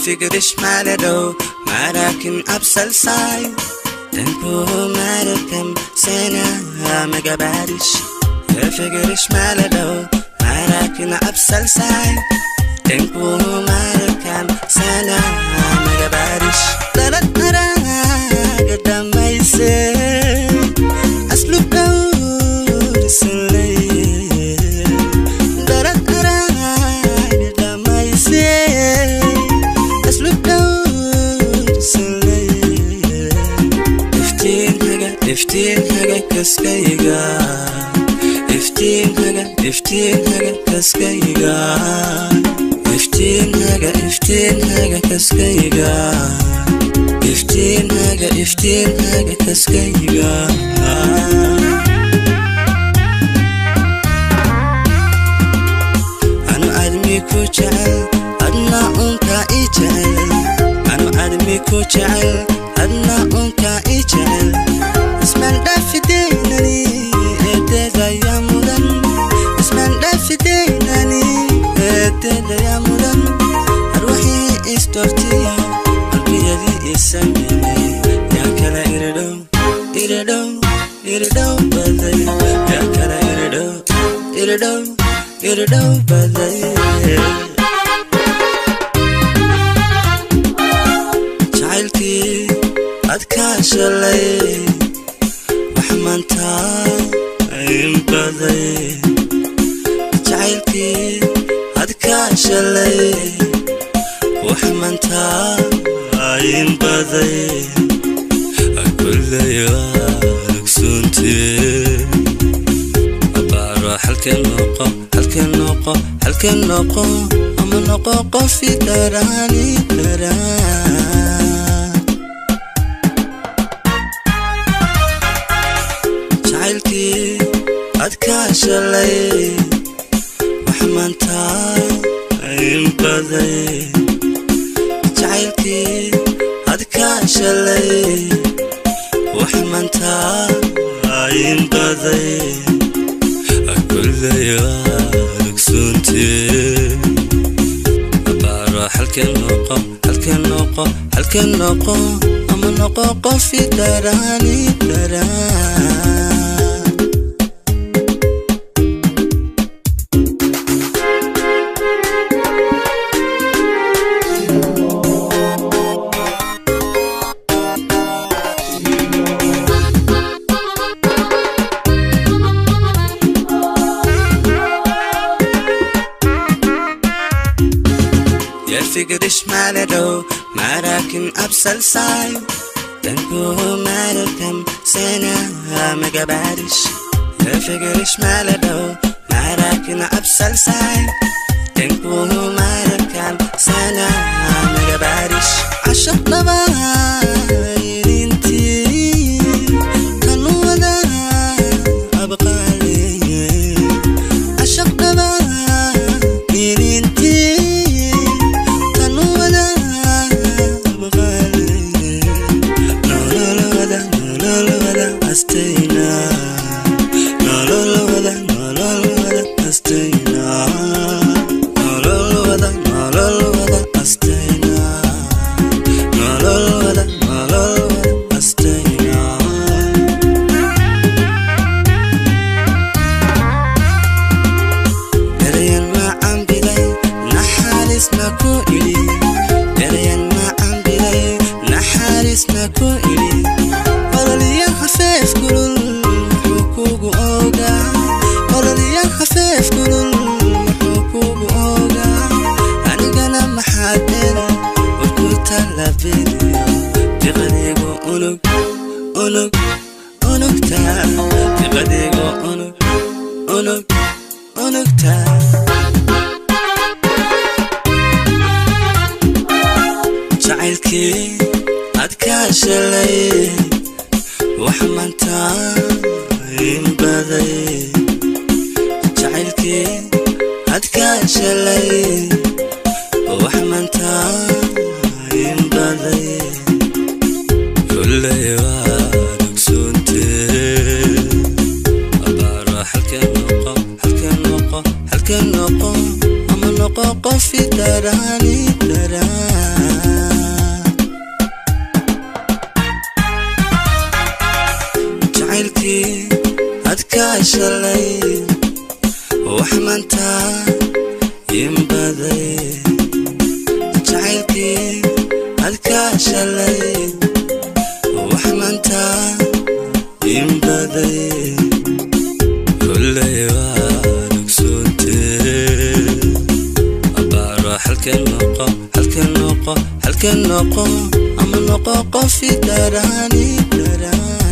የፍቅርሽ ማለዳው ማራኪን አብሰልሳይ ደንቦ ማረከም ሰና መገባሪሽ የፍቅርሽ ማለዳው ማራኪን አብሰልሳይ ደንቦ ማረከም ሰና መገባሪሽ ተረተራ ገዳማይሴ አስሉቀው ስለይ ተረተራ ገዳማይሴ Iftiin haga kaskayga iftiin haga iftiin haga kaskayga iftiin haga iftiin haga kaskayga iftiin haga iftiin haga kaskayga anu admi ku jecel adna unka i jecel anu admi ku jecel adna unka i jecel اسمان دافدينني اتدا يا مدن اسمان دافدينني اتدا يا مدن روحي استورتي قلبي يدي اسميني يا كلا اردو اردو اردو بدي يا كلا اردو اردو اردو بدي جعلتي ادكاشلي وحمانتا inbaday jacaylkii adkaa shalay waxmantaa inbaday kulley ogsoontii abaaro halkeen noqo halkeen noqo halkeen noqo ama noqo qofi daraani daraa jacaylkii adkaa shalay waxmantaa inbaday jacaylkii adkaa shalay waxmantaa inbaday kulley ogsoontii abaaro halkeen noqo halkeen noqo halkeen noqo ama noqo qofi daraani daraa የፍቅርሽ ማለዳው ማራኪን አብሰልሳይ ደንቦ ማረከም ሰና መገባሪሽ የፍቅርሽ ማለዳው ማራኪን አብሰልሳይ ደንቦ ማረከም ሰና መገባሪሽ عشق طبعين انتي كنودا ابقى لي عشق طبعين انتي استينا لا لا لا لا لا استينا لا لا لا لا استينا لا لا لا استينا دريان ما عم بلاي نحارسنا كوئلي دريان ما عم بلاي نحارسنا كوئلي قراليان خفيف كلول حكوك اوغا قراليان خفيف كلول حكوك اوغا انيغانا محادين وكوتا لابينيو تغديغو اونوك اونوك اونوك تا تغديغو اونوك اونوك اونوك تا jacaylkii adkaa shalay waxmantaa inbaday jacaylkii adkaa shalay waxmantaa inbaday kulley waad ogsoontee abaaro halkeen noqo halkeen noqo halkeen noqo ama noqo qofi daraani daraa. shalay wax maanta inbaday, jacaylkii adkaa shalay wax maanta inbaday. Kulley waad ogsoontee, abaaro halka noqo, halka noqo, halka noqo, ama noqo qofi darani darani.